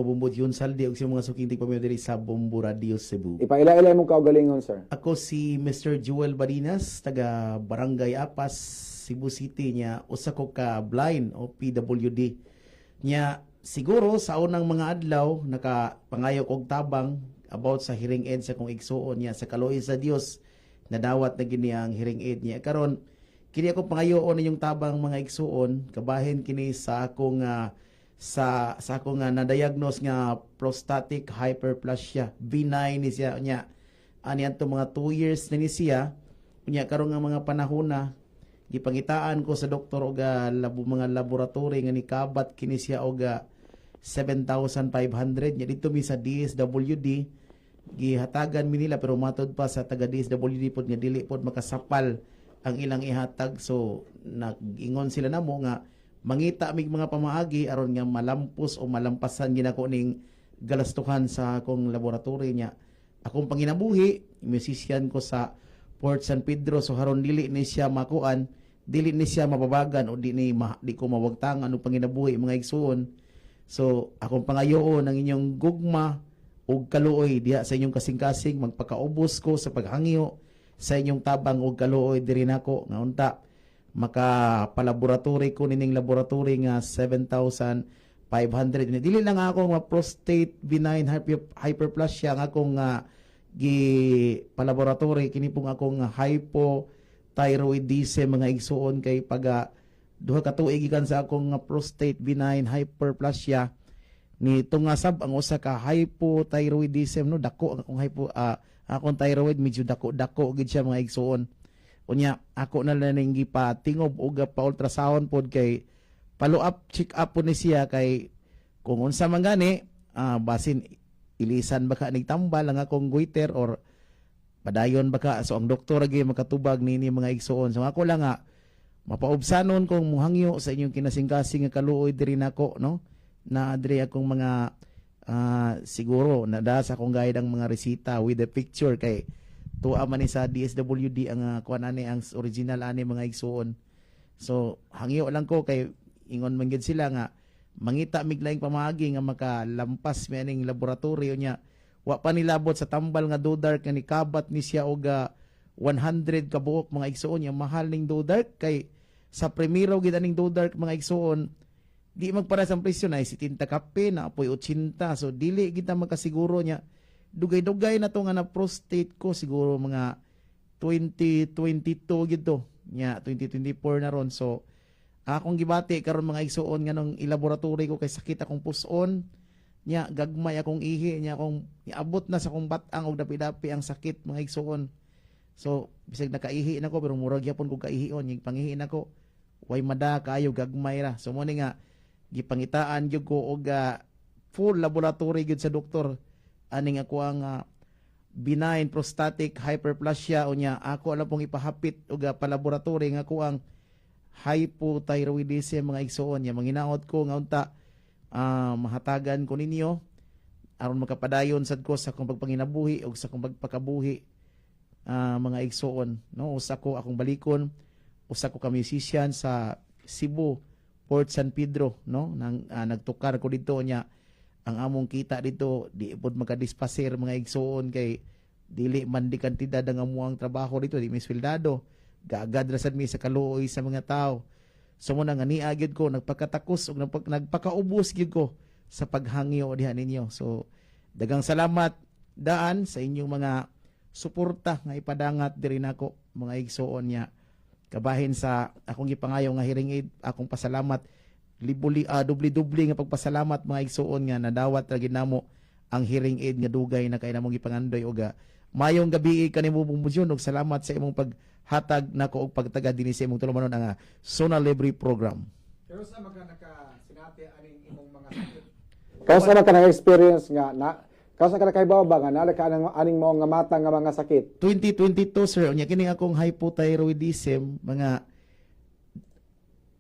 Bombo Jun Saldi ug sa mga suking tigpaminaw diri sa Bombo Radio Cebu. Ipaila-ila imong kaugalingon, sir. Ako si Mr. Jewel Barinas, taga Barangay Apas, Cebu City niya, usa ko ka blind o PWD. Nya siguro sa unang mga adlaw nakapangayo kog tabang about sa hearing aid sa kong igsuon niya, sa kaluoy sa Dios nadawat na gini ang hearing aid niya. Karon kini ako pangayoon ninyong tabang, mga igsuon, kabahin kini sa akong sa akong na-diagnose nga prostatic hyperplasia, benign ni siya nya. Ani adto mga 2 years na ni siya unya. Karon nga mga panahon na gipangitaan ko sa doktor og mga laboratory nga nikabat kini siya og 7,500 nya. Dito mi sa DSWD gihatagan mi nila, pero matod pa sa taga DSWD pod nga dili pod makasapal ang ilang ihatag. So nag-ingon sila namo nga mangita mig mga pamaagi aron nga malampos o malampasan ginako ning galastuhan sa akong laboratory niya. Akong panginabuhi, musician ko sa Port San Pedro, so haron dili ni siya makuan, dili ni siya mababagan o di ko mawagtangan og panginabuhi, mga igsuon. So akong pangayoon ang inyong gugma ug kaluoy diha sa inyong kasing-kasing. Magpakaubos ko sa paghangyo sa inyong tabang ug kaluoy diri nako nga unta maka palaboratory ko nining laboratory nga 7,500. Dili lang ako nga prostate benign hyperplasia ang akong gi palaboratory, kini pong akong hypothyroidism, mga igsuon, kay pag 2 ka tuig gikan sa akong prostate benign hyperplasia ni tunga sab ang usa ka hypothyroidism, no. Dako ang akong akong thyroid, medyo dako-dako gid siya, mga igsuon. Unya ako na lang ning gipatingob og pa ultrasound pod kay follow up, check up pod ni siya, kay kung unsa man gani, basin ilisan ba ka nig tambal ang akong goiter or padayon ba ka. So ang doktor agi makatubag nini, mga igsuon. So ako lang nga mapaubsanon kong muhangyo sa inyong kinasingkasing nga kaluoy diri nako, no, na diri akong mga siguro nada sa akong guide ang mga resita with the picture, kay tuwa man ni sa DSWD ang kuan ani, ang original ani, mga igsuon. So hangyo lang ko kay ingon man gid sila nga mangita mig laing pamaagi nga makalampas mi aning laboratorio niya. Wa pa nilabot sa tambal nga Dodark nga nikabat ni siya og 100 ka buok, mga igsuon. Niya mahal ning Dodark kay sa primero gid aning Dodark, mga igsuon, di magpara sa presyo na 70 kape na apoy 80. So dili kita makasiguro niya. Dugay-dugay na to nga na prostate ko, siguro mga 2022 gito nya, 2024 na ron. So akong gibati karon, mga igsuon, nga nung ilaboratory ko kay sakit akong puson nya, gagmay akong ihi nya, akong iabot na sa akong bat-ang og dapi-dapi ang sakit, mga igsuon. So bisag nakaihi na ko pero murag gyapon kog kaihon yung pangihi nako, way mada kaayo, gagmay ra. So mo ni nga gipangitaan gyud ko og full laboratory gyud sa doktor aning ako ang benign prostatic hyperplasia. Unya ako alam pong ipahapit og palaboratory nga ako ang hypothyroidism, mga igsuon. Nya manginaot ko nga unta mahatagan ko ninyo aron makapadayon sad ko sa akong pagpanginabuhi ug sa akong pagpakabuhi, mga igsuon, no. Usa ko akong balikon, usa ko ka musician sa Cebu, Port San Pedro, no, nang nagtukar ko dito nya. Ang among kita dito di pod makadispasir, mga igsuon, kay dili man di kantidad ang amuang trabaho dito, di mi sweldado, gaagad ra sad mi sa kaluoy sa mga tao. So mo na nga nia gyud ko nagpakatakos ug nagpakaubos gyud ko sa paghangyo diha ninyo. So dagang salamat daan sa inyong mga suporta nga ipadangat diri nako, mga igsuon niya. Kabahin sa akong gipangayo nga hearing aid, akong pasalamat libuli, dubli-dubli nga pagpasalamat, mga igsuon, nga nadawat ra gid namo ang hearing aid nga dugay na kay namong gipangandoy. Og mayong gabi kanimo, Bombo Jun, ug salamat sa imong paghatag nako og pagtaga dinhi sa imong tulumanon ang Zona Libre program. Pero sa mga naka sinati aning imong mga sakit? Kaya man ka na-experience nga na kaya ka nakahibaw ba nga naa ka aning aning mo nga mata nga mga sakit? 2022, sir. Unya kini akong hypothyroidism mga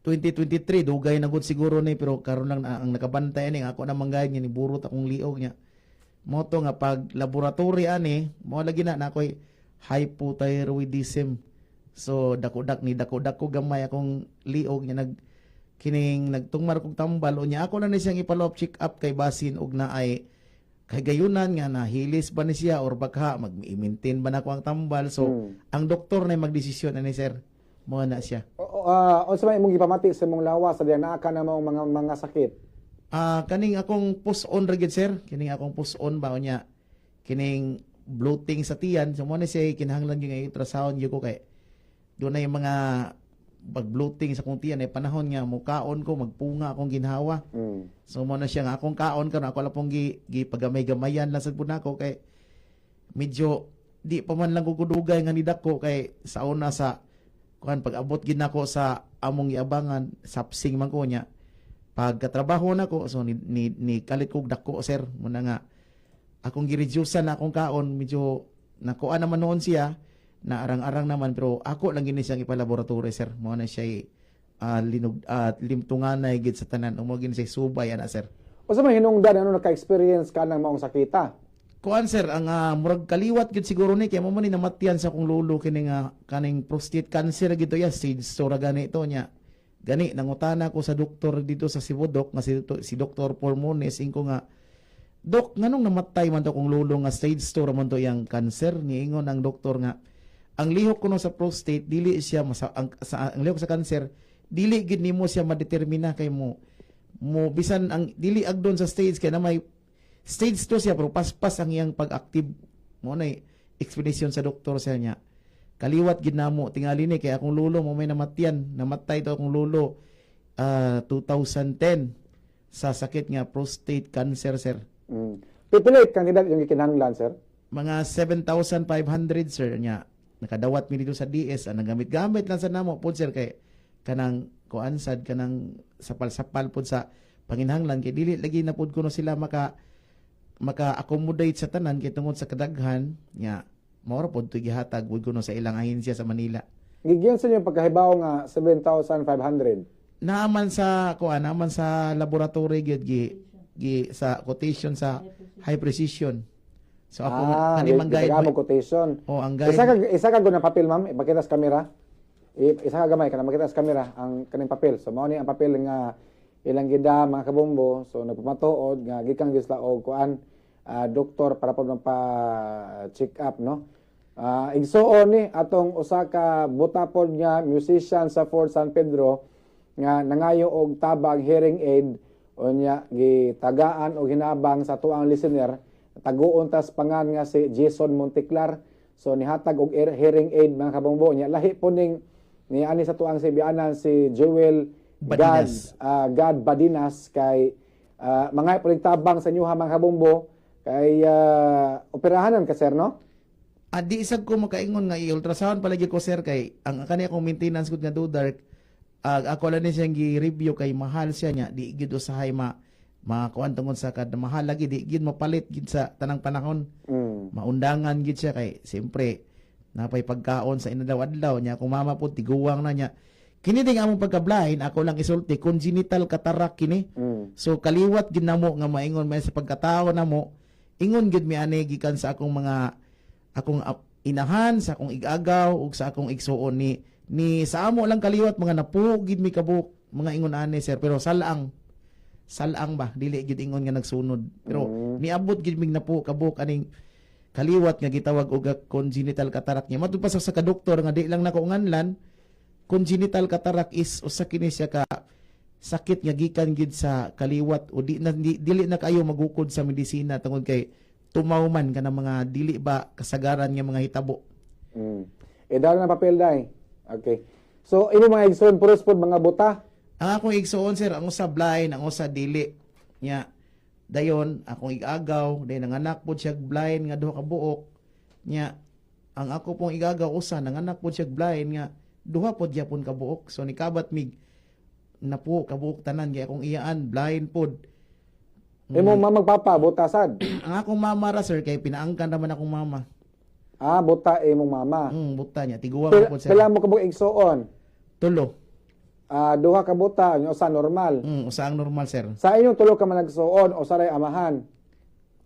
2023, dugay na gud siguro ni, pero karon lang na, ang nakabantay ani ako na manggay nga ni burot akong liog niya. Mo to nga pag laboratory ani mo lagi na na ako'y hypothyroidism. So dako-dak ni dako-dako gamay akong liog niya nag Kining nagtungmar kog tambal, unya ako na ni siyang i-follow up, check up kay basin og naay kahigayunan nga nahilis ba ni siya or baka mag-maintain ba nako ang tambal. So ang doktor na magdesisyon ani, sir, mo na siya. Unsa may imong gipamati sa imong lawas sa diyan naa ka na maong mga sakit? Kaning akong push on ra gyud, sir, kining akong push on ba, unya kining bloating sa tiyan. So mo ni siya kinahanglan gyud nga ultrasound gyud ko kay doon na yung mga pag-bloating sa akong tiyan ay panahon nga mukaon ko, magpunga akong ginhawa. So mo na siya nga akong kaon karon, ako lang pong gi, gi pagamay-gamayan lang sad pud nako kay medyo di pa man lang ko kudugay nga nidako kay sa una sa kuan, pag-abot gid nako sa among giabangan, sapsing man ko niya pagkatrabaho nako. So ni kalit kog dako, sir. Mo na nga akong gi-reduce na akong kaon, medyo nakuha naman noon siya na arang-arang naman, pero ako lang gini siyang ipalaboratory, sir. Mo na siya linog limtunganay gid sa tanan, mo gini siya subay ana, sir. Unsa may hinungdan ano naka-experience ka ng maong sakita? Kuan, sir, ang murag kaliwat gid siguro ni kay mo man ni namatyan sa akong lolo kini nga kaning prostate cancer gid to ya, stage 4 ra gani to niya. Gani nangutana ko sa doktor dito sa Cebu Doc nga si Dr. Pormones, ingko nga, "Dok, nganong namatay man to akong lolo nga stage 2 ra man to yang cancer?" Niingon ang doktor nga ang lihok kuno sa prostate dili siya masa, ang lihok sa cancer dili gid nimo siya madetermina kay mo mo bisan ang dili agdon sa stage kay na may stage 2 siya pero paspas ang iyang pag-active. Mo na explanation sa doktor sa niya. Kaliwat gid namo tingali ni kay akong lolo mo may namatyan, namatay to akong lolo 2010 sa sakit nga prostate cancer, sir. Pipila kantidad yung gikinahanglan, sir? Mga 7,500, sir, nya nakadawat mi dito sa DS, ang nagamit-gamit lang sa namo pod, sir, kay kanang kuan sad, kanang sapal-sapal pod sa panginhanglan kay dili lagi na pod kuno sila maka maka-accommodate sa tanan kay tungod sa kadaghan nya mao ra pod to gihatag pod kuno sa ilang ahensya sa Manila. Gigiyon sa inyo pagkahibaw nga 7,500? Naaman sa kuan, naaman sa laboratory gyud, gi sa quotation sa high precision. So ako kani man guide mo quotation. Oh, ang guide. Isa ka guna papel, ma'am, ipakita sa camera. Isa ka gamay kana makita sa camera ang kaning papel. So mao ni ang papel nga ilang gida, mga kabombo. So nagpamatuod nga gikan gyud sila og kuan, doktor para pod magpa check up, no. Igsuon ni atong usa ka butapod nga musician sa Fort San Pedro nga nangayo og tabang hearing aid, unya gitagaan og hinabang sa tuang listener, taguon tas pangan nga si Jason Monteclar. So nihatag og hearing aid, mga kabombo. Nya lahi po ning ni ani sa tuang sibianan si Joel God, Badinas. God Badinas kay mga po ning tabang sa inyo, mga kabombo, kay operahanan ka, sir, no? Di isag ko makaingon nga i-ultrasound palagi ko, sir, kay ang kani akong maintenance gud nga Dudark, ako lang ni siyang gi-review kay mahal siya niya di gid usahay ma makuan tungod sa kad mahal lagi, di gid mapalit gid sa tanang panahon. Maundangan gid siya kay siyempre napay pagkaon sa inadlaw-adlaw niya. Akong mama po tiguwang na niya. Kini ding among pagka-blind, ako lang isulti, congenital cataract kini. So kaliwat gid namo nga maingon may sa pagkatao namo, ingon gid mi ani gikan sa akong mga akong inahan, sa akong igagaw ug sa akong igsuon ni sa amo lang kaliwat mga napuo gid mi kabuk mga ingon ani, sir, pero salang salang ba, dili gid ingon nga nagsunod, pero niabot gid mig napuo kabuk aning kaliwat nga gitawag og congenital cataract niya. Matud pa sa kadoktor nga di lang nako nganlan, congenital cataract is usa kini siya ka sakit nga gikan gid sa kaliwat o di na dili na kayo magukod sa medisina tungod kay tumaw man kanang mga dili ba kasagaran nga mga hitabo. Eh, dalo na papel dai. Okay. So imo mga igsoon puros pod mga buta. Ang akong igsuon, sir, ang usa blind, ang usa dili. Nya dayon akong igagaw, dayon nanganak pod siya blind nga duha ka buok. Nya ang ako pong igagaw usa nanganak pod siya blind nga duha pod gyapon ka buok. So nikabat mig napuo ka buok tanan kay akong iyaan blind pod. Imo mama magpapa buta sad? Ang akong mama ra, sir, kay pinaangkan naman akong mama. Ah, buta imong mama. Buta niya tiguang Pila, pod, sir. pila mo kabuk igsoon? Tulo. Ah, duha ka buta, yung usa normal. Usa ang normal, sir. Sa inyong tulo ka man nagsuon, usa ray amahan?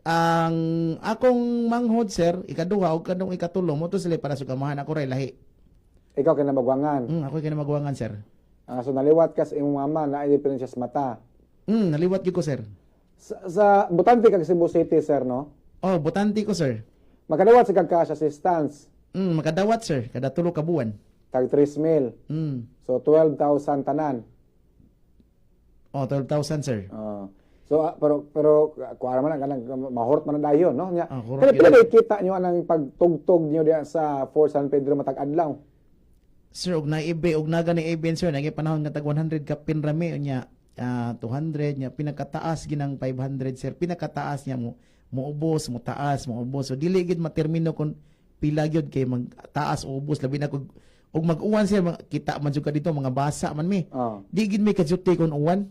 Ang akong manghod, sir, ikaduha ug kanong ikatulo mo to sila para sa kamahan, ako ray lahi. Ikaw kay namagwangan. Ako kay namagwangan, sir. Ah, so naliwat ka sa imong mama na diferensya sa mata. Naliwat gyud ko, sir. Sa botante kag Cebu City, sir, no? Oh, botante ko, sir. Makadawat sa kag cash assistance? Makadawat, sir, kada 3 ka buwan. Tag 3 mil. So 12,000 tanan. Oh, 12,000, sir. Ah. So pero kuha man ang kanang mahurot man na dayon, no? Nya. Ah, hurot Kaya yun. pila kay kita nyo anang pagtugtog niyo diya sa Fort San Pedro matag adlaw? Sir, og naibe og naga ni event, sir, nagi panahon nga tag 100 kapin rami unya, 200 nya, pinakataas ginang 500, sir. Pinakataas niya mo muubos, mo taas, mo ubos. So dili gid matermino kung pila gyud kay magtaas o ubos, labi na kung og mag-uwan, sir, kita man jud ka dito, mga basa man mi. Di gid mi kajuti kung uwan.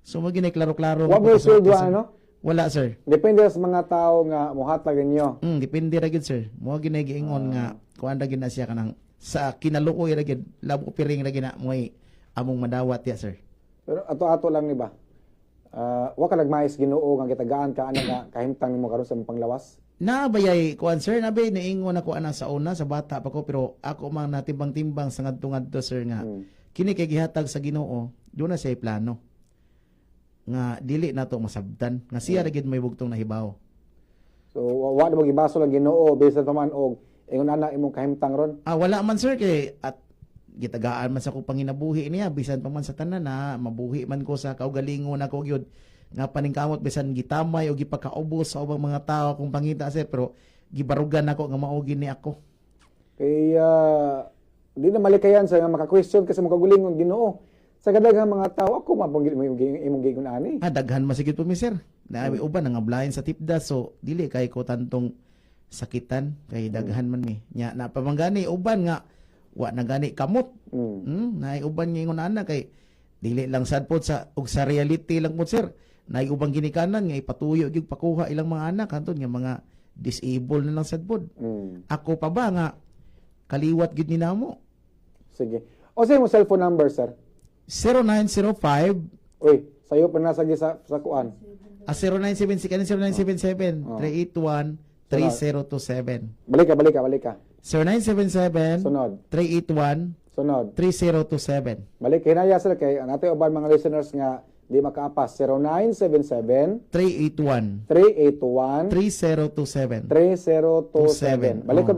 So mo gini klaro-klaro. Wa mo pagkasulti, sweldo, sir. ano? Wala, sir. Depende sa mga tao nga mohatag ninyo. Depende ra gyud, sir. Mo gini giingon nga kuan ra gyud na siya, kanang sa kinaluoy ra gyud, labo piring ra gyud na mo'y among madawat ya, sir. Pero ato-ato lang ni ba? Wa ka nagmais Ginoo nga gitagaan ka ana nga kahimtang nimo karon sa imong panglawas? Na bayay kuan, sir, na bay niingon ako ana sa una, sa bata pa ko, pero ako man natimbang-timbang sa ngadto-ngadto, sir, nga kini kay gihatag sa Ginoo, doon na siya plano nga dili nato masabtan nga siya ra gyud may bugtong nahibaw. So wa na mo gibasol ang Ginoo bisan pa man og ingon ana imong kahimtang ron? Ah, wala man, sir, kay at gitagaan man sa akong panginabuhi niya bisan pa man sa tanan na mabuhi man ko sa kaugalingon ako gyud nga paningkamot, bisan gitamay o gipakaubos sa ubang mga tao akong pangita, sir, pero gibarugan ako nga mao gini ako. Kay di na malikayan sa nga maka-question kasi mo kaugalingon Ginoo. Sa kadaghang mga tao ako mapong imong giingon ani. Ah, daghan masigit po mi, sir. Na uban nga blind sa tipda, so dili kay ko tantong sakitan kay daghan man mi. Nya na pamanggani uban nga wa na gani kamot. Naay uban nga ingon ana kay dili lang sad pod sa og sa reality lang pod, sir. Naay ubang ginikanan nga ipatuyo gyud pakuha ilang mga anak hantod nga mga disabled na lang sad pod. Ako pa ba nga kaliwat gyud ni namo. Sige. O sa imong cellphone number, sir? 0905. Uy, sayo pa na sa kuan. Ah, 0976 ano, 0977 381 3027. Balik ka, balik ka, balik ka. 0977 Sunod. 381 Sunod. 3027. Balik hinaya, sir, kay ang ating uban mga listeners nga di makaapas. 0977 381 381 3027. 3027. Balik ko.